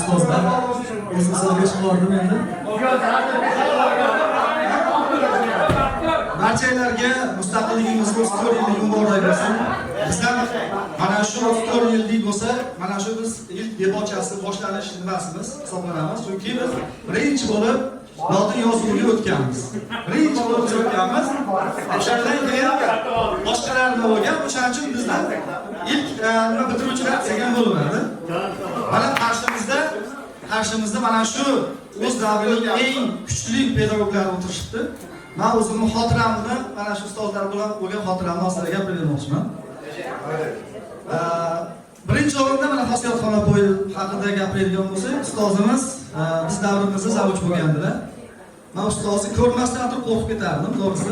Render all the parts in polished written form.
Ustozlar. O'zim so'zga chiqardim endi. Barchalarga mustaqilligimiz 34 yillik muborak bo'lsin. Bizlar mana shu 34 yillik bo'lsa, mana shu biz ilk debochasi boshlanish nimasimiz hisoblanamiz. Chunki biz birinchi bo'lib lotin yozuviga o'tganmiz. Birinchi bo'lib biz o'tganmiz. O'shandan keyin boshqalar nima bo'lgan, o'shaning uchun bizlar ilk nima bitiruvchilar degan bo'ladi. Mana qarshimizda mana shu o'z davrining eng kuchli pedagoglari o'tirishibdi. Men o'zimni xotiramni, mana shu ustozlar bilan bo'lgan xotiramni hozir gapirib bermoqchiman. Birinchi o'rinda mana Xosiyatxon opoy haqida gapiradigan bo'lsak, ustozimiz biz davrimizda zavuch bo'lgandilar. Men ustozni ko'rmasdan turib qo'rqib ketardim, to'g'risi.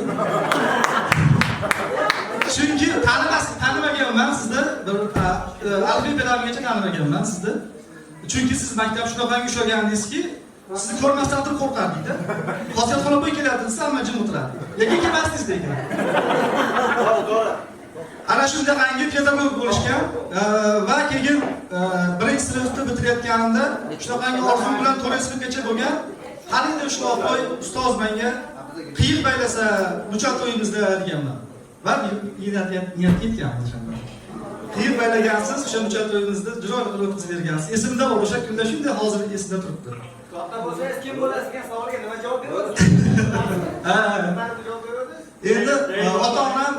Chunki tanimaganman sizni, bir alifbet pedagoggacha tanimaganman sizni. Chunki siz maktab shunaqangi ushlagandingizki, sizni ko'rmasdan turib qo'rqardik-da. Xosiyatxon opoy keladi desa, hamma jim o'tirardi. Lekin kelmasdingiz lekin. Ana shundaqangi pedagog bo'lishgan va keyin birinchi sinfni bitirayotganimda shunaqangi orzum bilan to'rtinchi sinfgacha bo'lgan. Hali endi shu opoy ustoz menga qiyiq baylasa mucha to'yimizda deganman. Va niyatga yetganman o'shanda. Qiyiq baylagansiz, o'sha mucha to'yimizda chiroyli qilib o'tkazib bergansiz. Esimda bor, o'sha kunda shunday hozir esimda turibdi. Katta bo'lsangiz kim bo'lasiz degan savolga nima javob berasiz? Ha. Nima javob berasiz? Endi ota-onam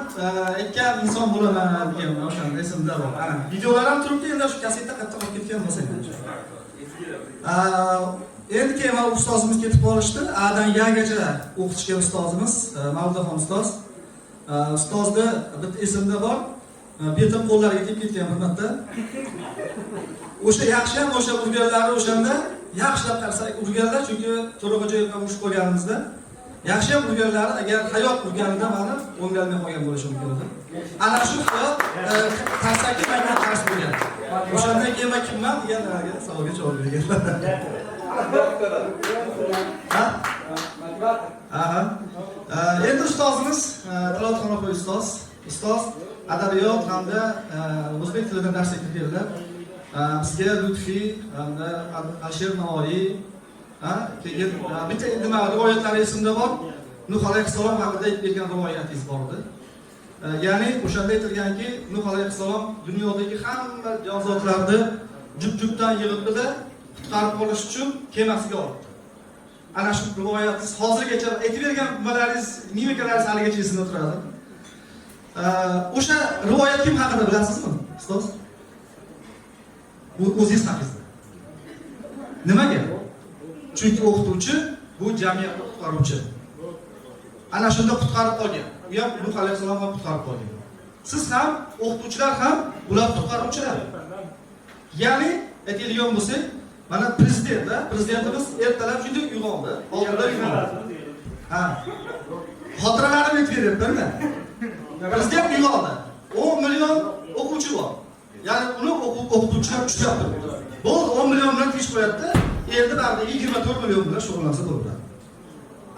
aytgan inson bo'laman deganman o'shanda esimda bor. Ana videolar ham turibdi, endi shu kasetda qayerda qolib ketgan bo'lsa endi. Endi keyin mana ustozimiz ketib qolishdi. Adan Yagacha o'qitishgan ustozimiz, Mavludaxon ustoz. Ustozni bitta esimda bor. Betim qo'llariga tegib ketgan bir marta. O'sha yaxshi ham o'sha urganlari o'shanda yaxshilab qarasak urganlar, chunki To'raqo'jayev bilan urushib qolganimizda yaxshi ham urganlari, agar hayot urganida mani o'ngalmay qolgan bo'lishi mumkin edi. Ana shu hayot tarsaki menga dars bo'lgan. O'shandan keyin men kimman degan savolga javob berganlar. Ha? Aha. Endi ustozimiz Talatxon opa ustoz. Ustoz adabiyot hamda o'zbek tilidan dars aytib berdilar. Bizga Lutfiy hamda Alisher Navoiy, ha, keyin bitta nima rivoyatlari esimda bor. Nuh alayhissalom haqida aytib bergan rivoyatingiz bor edi. Ya'ni o'shanda aytilganki, Nuh alayhissalom dunyodagi hamma jonzotlarni jup-jupdan yig'ibdi-da, qutqarib qolish uchun kemasiga olibdi. Ana shu rivoyatingiz hozirgacha aytib bergan nimalaringiz, mimikalaringiz haligacha esimda turadi. O'sha rivoyat kim haqida bilasizmi, ustoz? Bu o'zingiz haqingizda. Nimaga? Chunki o'qituvchi bu jamiyatni qutqaruvchi. Ana shunda qutqarib qolgan. U ham Nuh alayhissalom ham qutqarib qolgan. Siz ham, o'qituvchilar ham ular qutqaruvchilar. Ya'ni aytadigan bo'lsak, mana prezident, prezidentimiz ertalab shunday uyg'ondi, oltida uyg'ondi. Ha. Xotiralarimni aytib beryapman-da. Prezident uyg'ondi. 10 million o'quvchi bor. Ya'ni uni o'qituvchilar ushlab turibdi. Bo'ldi, 10 million bilan ish qo'yadida, endi baridagi 24 million bilan shug'ullansa bo'ladi.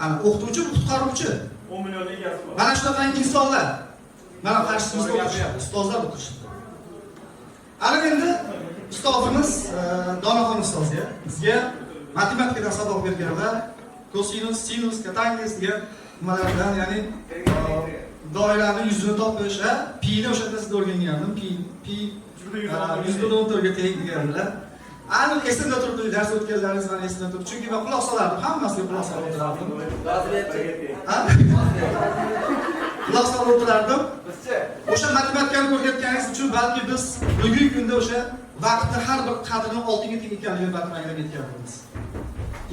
Ana o'qituvchi bu qutqaruvchi. 10 million egasi bor. Mana shunaqa insonlar mana qarshimizda o'tirishibdi, ustozlar o'tirishibdi. Ana endi ustozimiz Donaxon ustozga bizga matematikadan saboq berganlar, kosinus, sinus, kotangens degan nimalar bilan, ya'ni doirani yuzini topish, ha, pini o'shanda sizda o'rgangandim, pi 114 ga teng degandilar. Aniq esimda turibdi, dars o'tganlaringiz mani esimda turibdi. Chunki men quloq solardim, hammasiga quloq solib o'tirardim. Ha? Quloq solib o'tirardim. Bizchi? O'sha matematikani o'rgatganingiz uchun balki biz bugungi kunda o'sha vaqtni har bir qadrini oltinga teng ekanligini balki anglab yetganmiz.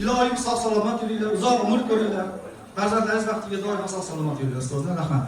Iloyim sog' salomat yuringlar, uzoq umr ko'ringlar. Farzandlaringiz baxtiga doimo sog' salomat yuringlar, ustozlar, rahmat.